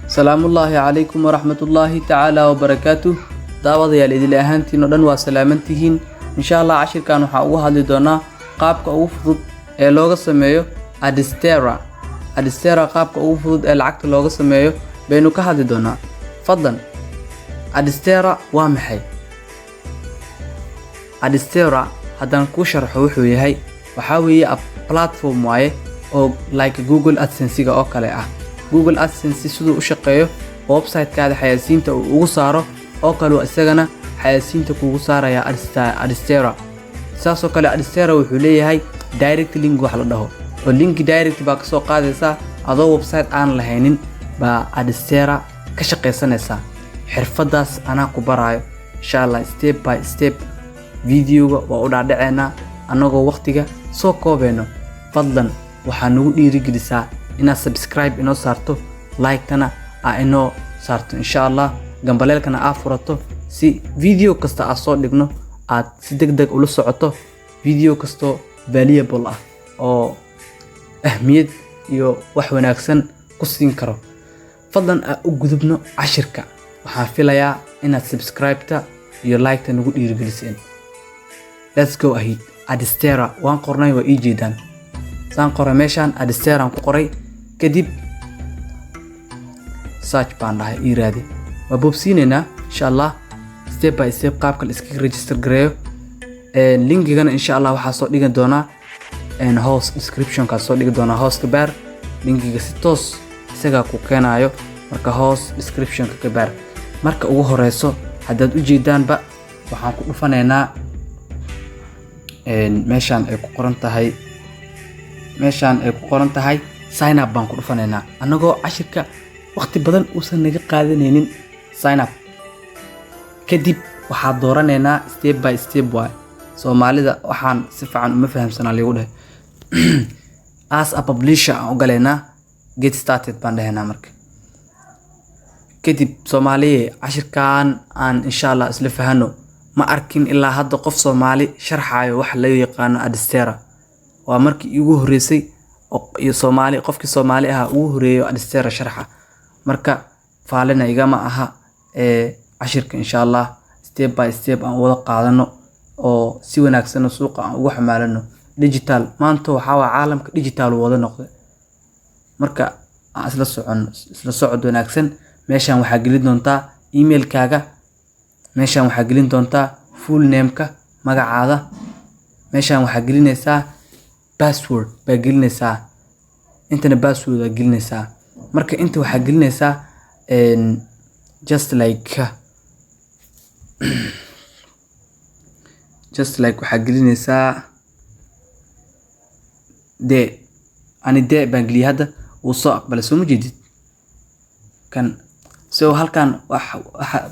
Salaamullaahi calaykum waraxmatullaahi tacaala wabarakaatuh. Daawadayaal, idil ahaantiin oo dhan waa salaamantihiin. Insha Allah cashirkan waxaa ugu hadli doonaa qaabka ugu fudud ee looga sameeyo Adsterra. Adsterra, qaabka ugu fudud ee lacagta looga sameeyo baynu ka hadli doonaa. Fadlan, Adsterra waa maxay? Adsterra haddaan kuu sharxo wuxuu yahay, waxaa weeye a platform waaye oo like Google AdSense-ga oo kale ah. Google AdSense siduu u shaqeeyo, website-kaada xayaysiinta uu ugu saaro oo kale uu isagana xayaysiinta kugu saaraya Adsterra. Saasoo kale Adsterra wuxuu leeyahay direct link wax la dhaho, oo link direct baa kasoo qaadaysaa. Adoo website aan lahaynin baa Adsterra ka shaqaysanaysaa. Xirfadaas anaa ku baraayo insha Allah, step by step. Videoga waa u dhaadhaceynaa annagoo waqtiga soo koobeyno. Fadlan waxaa nagu dhiirigelisaa inaad subscribe inoo saarto, like-tana aa inoo saarto insha Allah, gambaleelkana aa furato, si video kasta aad soo dhigno aad si deg deg ula socoto, video kastoo valuable ah oo ahmiyad iyo wax wanaagsan ku siin karo. Fadlan aa u gudubno cashirka. Waxaan filayaa inaad subscribe-ta iyo like-ta nagu dhiirigeliseen. Let's go ahead. Adsterra waan qornay, waa ii jeedaan saan qoray. Meeshaan Adsterra ku qoray, kadib search baan dhahay, ii raadi. Waa boobsiinaynaa insha Allah step by step qaabka la iskaga register gareeyo. Linkigana insha Allah waxaa soo dhigi doonaa hoos descriptionkaa soo dhigi doonaa. Hoos ka baar linkiga, si toos isagaa ku keenayo. Marka hoos descriptionka ka baar. Marka ugu horeyso, haddaad u jeedaanba, waxaan ku dhufanaynaa meeshaan ay ku qoran tahay, meeshaan ay ku qoran tahay "sign up" baan ku dhufanaynaa, annagoo cashirka waqti badan uusan naga qaadanaynin. Sign up kadib waxaad dooranaynaa step by step waay. Soomaalida waxaan si fiican uma fahamsanaa liigu dheh. As a publisher aan u galaynaa, "get started" baan dhehaynaa. Marka kadib, Soomaaliye, cashirkan aan insha Allah isla fahano. Ma arkin ilaa hadda qof Soomaali sharxayo waxa loo yaqaano Adsterra. Waa markii iigu horreysay iyo Soomaali, qofkii Soomaali ahaa ugu horreeyay oo Adsterra sharxa. Marka faalina igama aha ee cashirka insha Allah step by step aan wada qaadano oo si wanaagsan suuqa aan ugu xamaalano digital. Maanta waxaa waa caalamka digital uu wada noqday. Marka aan isla soconno, isla socod wanaagsan. Meeshaan waxaa gelin doontaa emailkaaga, meeshaan waxaa gelin doontaa full name-ka, magacaada, meeshaan waxaa gelinaysaa password baa gelinaysaa, intana password baa gelinaysaa. Marka inta waxaa gelinaysaa just like waxaa gelinaysaa de ani de baan geliyay. Hadda wuu soo aqbalay, soo ma jeedid kan? So halkan wax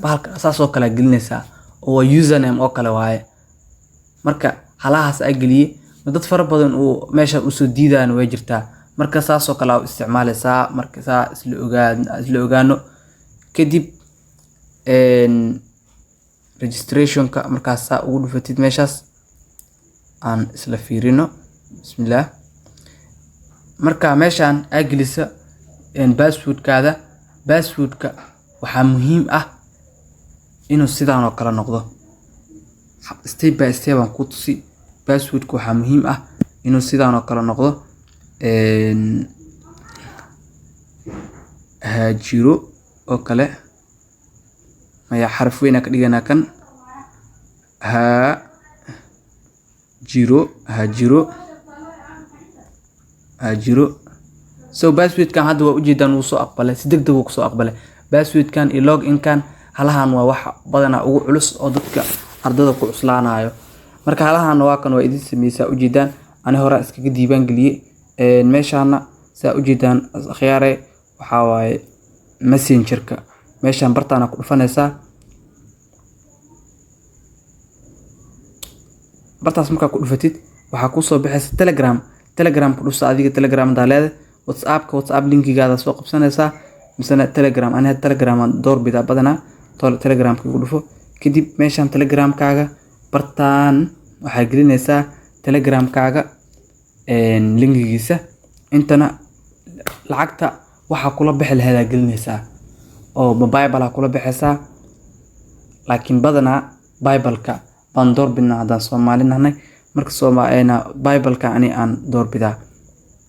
bahalka saas oo kale gelinaysaa, oo waa username oo kale waaye. Marka halahaas aa geliyey, dad fara badan uu meesha usoo diidayana way jirtaa. Marka saas oo kale aa u isticmaalaysaa. Marka saa isla ogaan, isla ogaano. Kadib registrationka markaas saa ugu dhufatid meeshaas, aan isla fiirino. Bismillaah. Marka meeshaan aa gelisa passwordkaada, passwordka waxaa muhiim ah inuu sidaan oo kale noqdo. Step by step aan ku tusi. Passwordka waxaa muhiim ah inuu sidaan oo kale noqdo. Haajiro oo kale maya, xaraf weyn aan ka dhiganaa kan. Haajiro, haajiro, haajiro. So passwordkan hadda waa ujeedaan, wuu soo aqbalay, si degdeg wuu kusoo aqbalay passwordkan iyo login-kan. Halahan waa wax badanaa ugu culus oo dadka ardada ku cuslaanayo. Marka halahan waa kan, waa idin sameysaa ujeedaan. Ani hore iskaga diiwaan geliyey. Meeshaana saa ujeedaan akhyaare, waxaa waaye Messengerka. Meeshaan bartaana ku dhufanaysaa. Bartaas markaa ku dhufatid, waxaa kusoo baxaysa Telegram. Telegram ku dhufsa adiga, Telegram hadaa leedahay. WhatsAppka, WhatsApp linkigaada soo qabsanaysaa, misena Telegram. Ani hadda Telegram aan doorbidaa badanaa. Telegramka igu dhufo. Kadib meeshaan Telegramkaaga bartaan waxaa gelinaysaa Telegramkaaga linkigiisa. Intana lacagta waxaa kula bixi laheedaa gelinaysaa. Oo ma PayPal aa kula baxaysaa? Laakiin badanaa PayPal-ka baan doorbidnaa haddaan Soomaali nahnay. Marka PayPal-ka ani aan doorbidaa.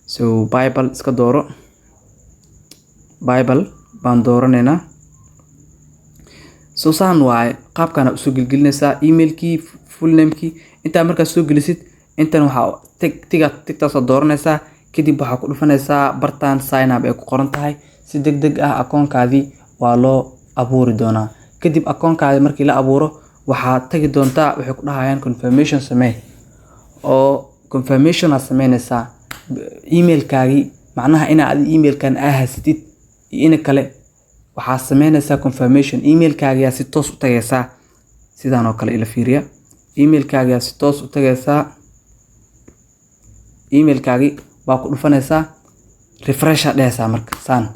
So PayPal iska dooro, PayPal baan dooranaynaa. So saan waaye, qaabkaan usoo gelgelinaysaa emailkii, full namekii. Intaa markaad soo gelisid, intan waxaa tig tiga tigtaasoo dooranaysaa. Kadib waxaa ku dhufanaysaa bartaan "sign up" ay ku qoran tahay. Si deg deg ah akoonkaadii waa loo abuuri doonaa. Kadib akoonkaadii markii la abuuro, waxaad tagi doontaa, waxay ku dhahayaan "confirmation samee", oo confirmation aad sameynaysaa emailkaagii, macnaha inaa adi emailkan aa haysatid iyo ina kale. Waxaad sameynaysaa confirmation, emailkaagiyaa si toos u tagaysaa. Sidaan oo kale ila fiiriya. Emailkaagiyaa si toos u tagaysaa, emailkaagii baa ku dhufanaysaa, refresh aa dhehaysaa. Marka saan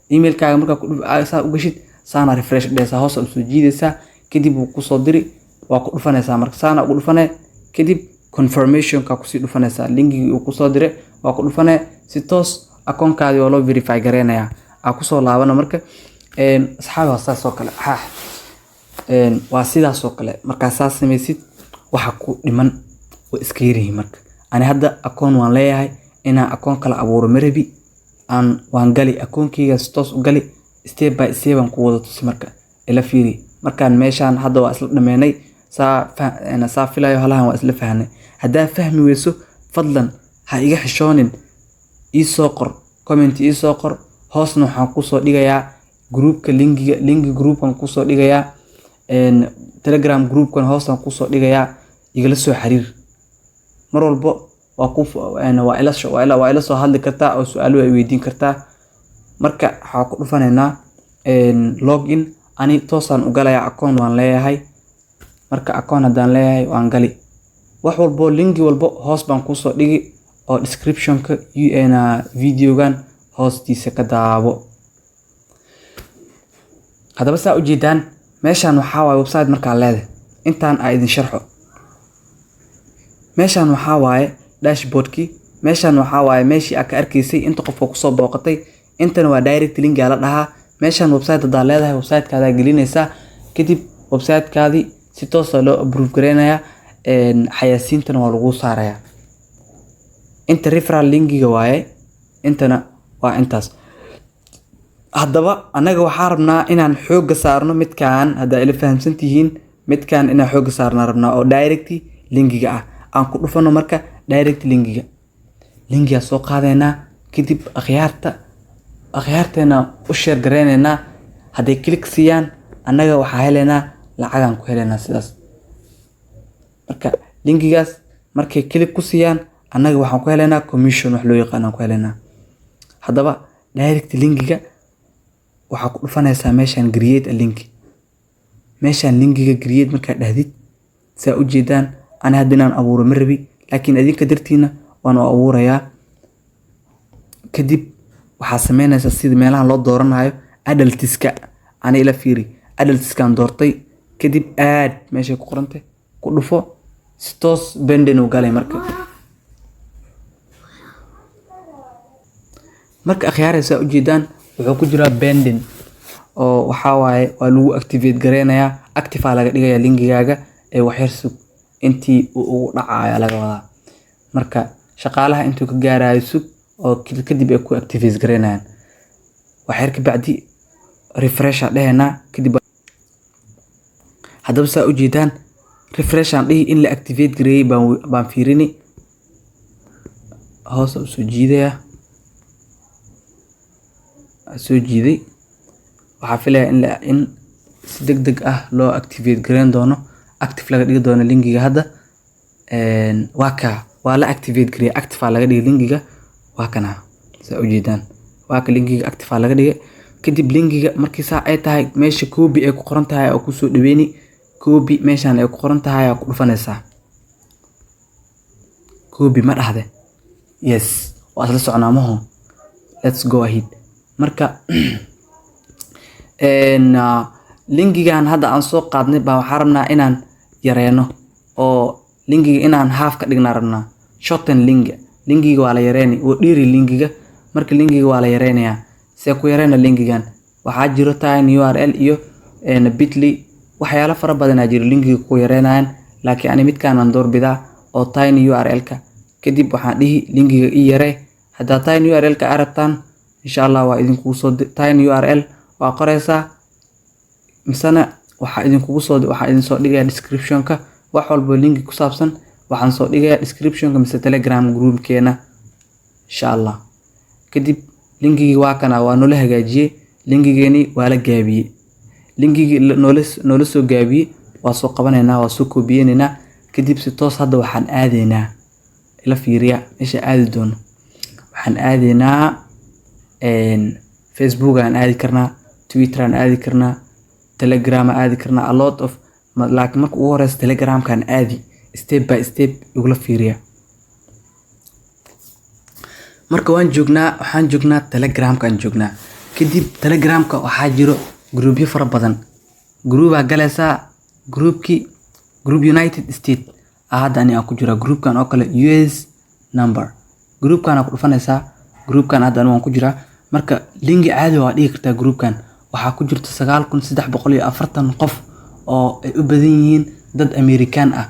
emailkaaga markaa ku saa u gashid, saana refresh dhehaysaa, hoos usoo jiidaysaa. Kadib wuu kusoo diri, waa ku dhufanaysaa. Marka saana ugu dhufanay, kadib confirmationka kusii dhufanaysaa. Linkigii uu kusoo diray waa ku dhufanay, si toos akoonkaadii waa loo verify gareynayaa. Aa kusoo laabana. Marka asxaabi, waa saas oo kale. Waa sidaas oo kale. Markaa saas samaysid, waxa ku dhiman way iska yaryihiin. Marka ani hadda akoon waan leeyahay, inaan akoon kala abuuro ma rabi. Aan waan gali akoonkeyga, si toos u gali, step by step aan ku wada tusi. Marka ila fiiri. Markaan meeshaan hadda waa isla dhameynay, saa filayo. Halahan waa isla fahnay. Haddaa fahmi weyso, fadlan ha iga xishoonin, ii soo qor comment, ii soo qor. Hoosna waxaan kusoo dhigayaa groupka linkiga, linki groupkan kusoo dhigayaa, Telegram groupkan hoosaan kusoo dhigayaa. Igala soo xiriir mar walbo, waa ku waa ila soo hadli kartaa oo su-aalo ay weydiin kartaa. Marka waxaa ku dhufanaynaa login. Ani toosaan u galayaa, akoon waan leeyahay. Marka akoon haddaan leeyahay, waan gali. Wax walbo, linki walbo hoos baan kusoo dhigi oo descriptionka videogan hoostiisa ka daabo. Haddaba saa ujeedaan, meeshaan waxaa waaye website markaa leedahay. Intaan aa idin sharxo. Meeshaan waxaa waaye dashboardkii. Meeshaan waxaa waaye meeshii aa ka arkaysay inta qofka kusoo booqatay. Intana waa direct link aa la dhahaa. Meeshaan website haddaa leedahay, websitekaadaa gelinaysaa. Kadib websitekaadii si toosa loo approve gareynayaa, xayasiintana waa lagu saarayaa. Inta referral linkiga waaye, intana waa intaas. Haddaba annaga waxaa rabnaa inaan xoogga saarno midkaan. Haddaa ila fahamsan tihiin, midkaan inaan xoogga saarnaa rabnaa oo direct linkiga ah. Aan ku dhufano. Marka direct linkiga, linkigaa soo qaadaynaa. Kadib akhyaarteena u share gareyneynaa. Hadday click siiyaan, annaga waxaa heleynaa lacagaan ku heleynaa sidaas. Marka linkigaas markay click ku siiyaan, annaga waxaan ku heleynaa commission wax loo yaqaan aan ku heleynaa. Haddaba direct linkiga waxaa ku dhufanaysaa meeshaan "create a link". Meeshaan linkiga create markaad dhahdid, saa ujeedaan, ani hadda inaan abuuro ma rabi, laakiin idinka dartiina waan u abuurayaa. Kadib waxaa sameynaysaa sida meelahan loo dooranayo adultiska. Ani ila fiiri, adultiskaan doortay. Kadib aad meeshay ku qorantay ku dhufo, si toos pending uu galay. Marka akhyaaraysa, ujeedaan, wuxuu ku jiraa pending oo waxaa waaye waa lagu activate gareynayaa, active aa laga dhigayaa linkigaaga ee waxyar sug intii uu ugu dhacayo laga wadaa. Marka shaqaalaha intuu ka gaarayo sug oo kadib ay ku activate gareynayaan. Waxyar ka bacdi refresh aan dhehaynaa. Kadib haddaba saa ujeedaan, refresh aan dhihi, in la activate gareeyay baan fiirini. Hoos usoo jiidayaa, soo jiiday. Waxaa filayaa in si deg deg ah loo activate gareyn doono, active laga dhigi doono linkiga. Hadda waa kaa, waa la activate gareeyay, active aa laga dhigay linkiga. Waa kana, saa ujeedaan, waa ka linkiga active aa laga dhigay. Kadib linkiga markii saa ay tahay, meesha copy ay ku qoran tahay oo kusoo dhaweyni, copy meeshaan ay ku qoran tahay aa ku dhufanaysaa. Copy ma dhahde? Yes, waa isla soconaa maho? Let's go ahead. Marka linkigan hadda aan soo qaadnay baa waxaa rabnaa inaan yareeno, oo linkiga inaan half ka dhignaa rabnaa. Shorten link, linkiga waa la yareyni, wuu dhiiri linkiga. Marka linkiga waa la yareynayaa. See ku yareyna linkigan? Waxaa Waxaa jiro Tiny URL iyo Bitly, waxyaalo fara badanaa jiro linkiga ku yareynayaan, laakiin ani midkaan aan doorbidaa oo Tiny URL-ka. Kadib waxaan dhihi linkiga ii yaree. Haddaa Tiny URL-ka aa rabtaan, insha Allah waa idinkugu soo. Tiny URL waa qoreysaa, misena waxaa idinkugu soo, waxaa idin soo dhigaya description-ka. Wax walbo linki ku saabsan waxaan soo dhigayaa description-ka mise Telegram groupkeena, insha Allah. Kadib linkigii waa kana, waa noola hagaajiyey linkigeeni, waa la gaabiyey linkigii, noola soo gaabiyey. Waa soo qabanaynaa, waa soo koobiyeynaynaa. Kadib si toos hadda waxaan aadaynaa, ila fiiriya meesha aadi doono. Waxaan aadaynaa Facebook aan aadi karnaa, Twitter aan aadi karnaa, Telegram aan aadi karnaa, a lot of, laakiin marka ugu horeysa Telegramkaan aadi. Step by step igula fiiriya. Marka waan joognaa, waxaan joognaa Telegramkaan joognaa. Kadib Telegramka waxaa jiro groupyo fara badan. Groupaa galaysaa, groupkii group United State ah hadda ani aan ku jiraa, groupkan oo kale US number, groupkan aa ku dhufanaysaa. Groupkan hadda ani waan ku jiraa. Marka linki caadi waa dhigi kartaa. Groupkan waxaa ku jirta 9340 qof oo ay u badan yihiin dad American ah.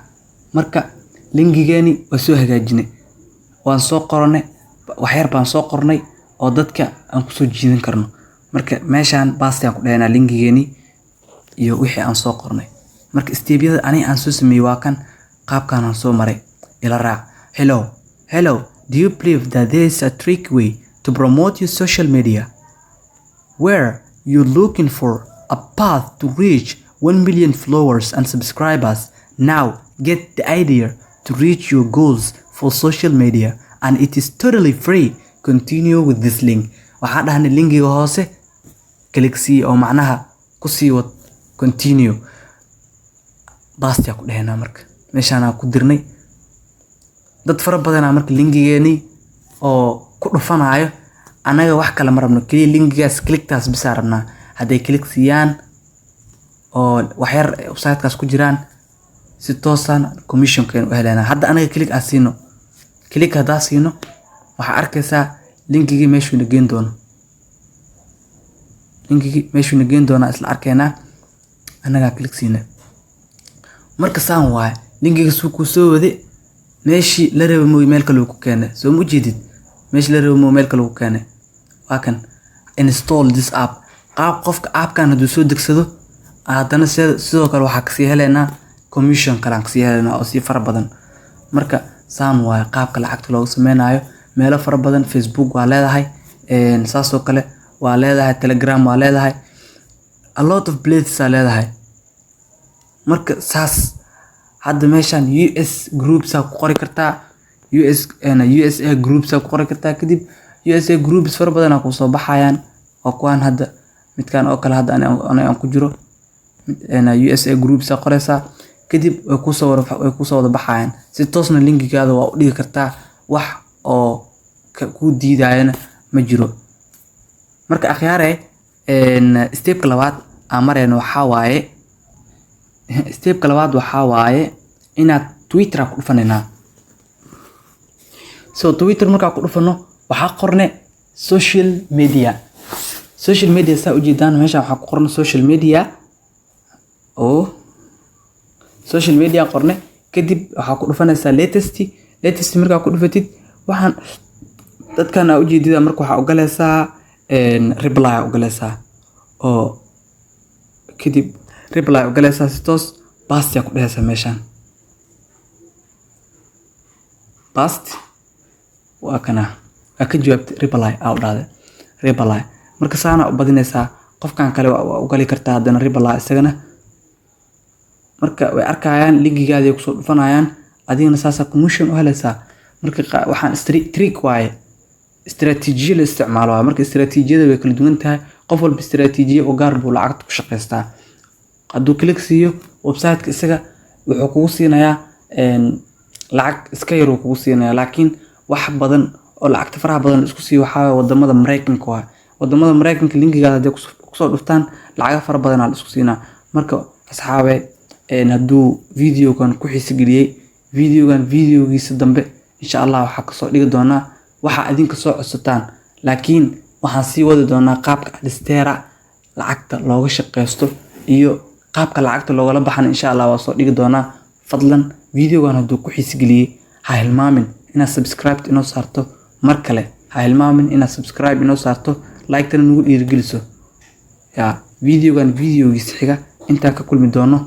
Marka linkigeeni waa soo hagaajinay, waan soo qoranay, waxyar baan soo qornay oo dadka aan kusoo jiidan karno. Marka meeshaan paste aan ku dhahaynaa linkigeeni iyo wixii aan soo qornay. Marka stepyada aniga aan soo sameeyey waa kan, qaabkaan aan soo maray, ila raac. "Hello, hello, do you believe that there is a trick way to promote your social media where you're looking for a path to reach 1 million followers and subscribers? Now get the idea to reach your goals for social media, and it is totally free. Continue with this link." Waxaan dhahnay linkiga hoose click sii oo macnaha kusii wad, continue, paste ku dhahaynaa. Marka meeshaan ku dirnay dad fara badanaa. Marka linkigeeni oo ku dhufanayo, annaga wax kale ma rabno, keliya linkigaas clicktaas bisaa rabnaa. Hadday click siiyaan oo waxyar websitekaas ku jiraan, si toosaan commissionkeenu u helaynaa. Hadda anaga click aan siino, click haddaa siino, waxaa arkaysaa linkigii meeshuuna geen doono. Linkigii meeshuuna geen doonaa isla arkaynaa annagaa click siina. Marka saan waaye, linkiga suu kuu soo wade, meeshii la rabay mooy meel kale uu ku keenay. Soo ma ujeedid? Meeshii la rabay mooy meel kale uu ku keenay. Waa kan, "Install this app." Qaab qofka appkan hadduu soo degsado, haddana sidoo kale waxaa kasii helaynaa commission kale aan kasii helaynaa oo sii fara badan. Marka saan waaye qaabka lacagta looga sameynayo. Meelo fara badan, Facebook waa leedahay, saasoo kale waa leedahay, Telegram waa leedahay, a lot of places aa leedahay. Marka saas hadda meeshan US groups aa ku qori kartaa, US USA groups aa ku qori kartaa. Kadib USA groups fara badan aa kusoo baxayaan. Waa kuwaan hadda, midkan oo kale hadda ani aan ku jiro, USA groups aa qoreysaa. Kadib way kusoo wada baxayaan. Si toosna linkigaada waa u dhigi kartaa, wax oo kuu diidayana ma jiro. Marka akhyaare, stepka labaad aan marayno waxaa waaye, stepka labaad waxaa waaye inaad Twitter ku dhufanaynaa. So Twitter markaa ku dhufano, waxaa qorne social media. Social media saa ujeedaan, meesha waxaa ku qorna social media oo social media qorne. Kadib waxaa ku dhufanaysaa latest. Latest markaa ku dhufatid, waxaan dadkan aa ujeedida, marka waxaa ogalaysaa reply aa ogalaysaa oo kadib reply ogalaysaa, si toos paste aa ku dhehaysaa meeshaan. Paste waa kana, waa ka jawaabtay, reply aa u dhahday, reply. Marka saana u badinaysaa. Qofkan kale waa ugali kartaa haddana reply isagana. Marka way arkayaan, linkigaadii kusoo dhufanayaan, adigana saasaa commission u helaysaa. Marka waxaan trick waaye, istiraatiijiyo la isticmaalo waaye. Marka istiraatiijiyada way kala duwan tahay, qof walba istiraatiijiye u gaar buu lacagta ku shaqaystaa. Hadduu click siiyo website-ka, isaga wuxuu kugu siinayaa lacag iska yar uu kugu siinayaa, laakiin wax badan oo lacagta faraha badan la isku siiyo waxaa waaye wadamada Mareykanka waaye. Wadamada Mareykanka linkigaada hadday kusoo dhuftaan, lacaga fara badan aa la isku siinaa. Marka asxaabe, hadduu videogan ku xiisi geliyey, videogan videogiisa dambe insha Allah waxaa kasoo dhigi doonaa waxa idinka soo codsataan, laakiin waxaan sii wadi doonaa qaabka Adsterra. lacagta looga shaqeysto iyo qaabka lacagta loogala baxana insha Allah waa soo dhigi doonaa. Fadlan videogan hadduu ku xiisgeliyey, ha hilmaamin inaad subscribe inoo saarto. Mar kale, ha hilmaamin inaad subscribe inoo saarto, like-tana nagu dhiirigeliso. Yaa videogan videogiisa xiga intaan ka kulmi doono.